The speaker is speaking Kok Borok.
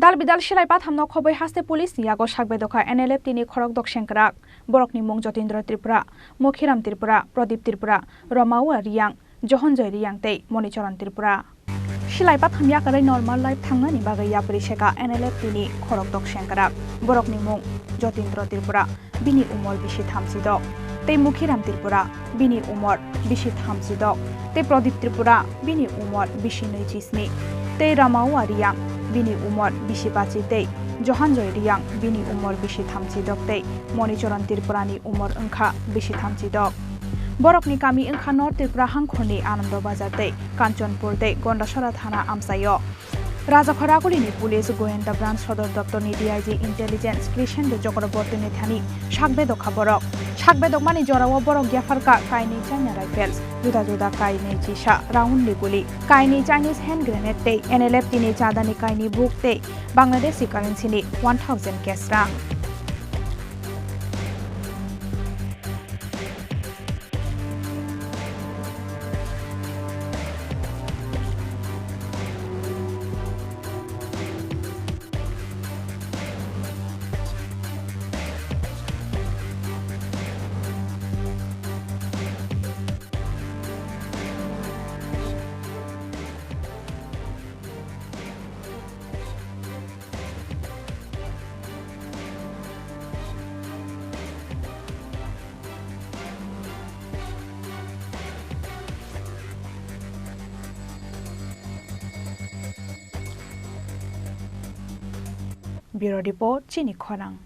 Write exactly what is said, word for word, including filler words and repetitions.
Dal bidal silai pathamno khobwi haste police ni yago sak bedokha N L F T ni khorok dok sengkrak. Borokni mung Jotindra Tripura, Mokhiram Tripura, Pradip Tripura, Ramawa Riyang, Johonjoy Riyang tei Monicharan Tripura. Silai patham yakarwi normal life thangnani bagwi yapri seka N L F T ni khorok dok sengkrak. Borokni mung Jotindra Tripura, bini umor bisi thamchi dok, tei Mukhiram Tripura, bini umor bisi thamchi dok, tei Pradip Tripura, bini umor bisi nwichi sni, tei Ramawa Riyang, bini umor bisi bachi tei Johanjoy Riyang, bini umor bisi thamchi dok tei Monicharan Tripurani umor wngkha bisi thamchi dok. Borokni kami wngkha North Tripura hangkhorni Anando Bazar tei Kanchanpur tei Gondasara thana amchaio. Rajakhor Agulini Police Goyenda Branch Sodor Doptorni D I G Intelligence Krishendra Chakrabortini thani sak bedokha borok. Sak bedokmani jorao borok yapharkha kainwi China Rifles, juda juda kainwi chisa round ni guli, kainwi Chinese hand grenade tei N L F T ni chadani kainwi buk tei Bangladeshi currency ni one thousand cash rang. Bureau Report, Chini Khorang.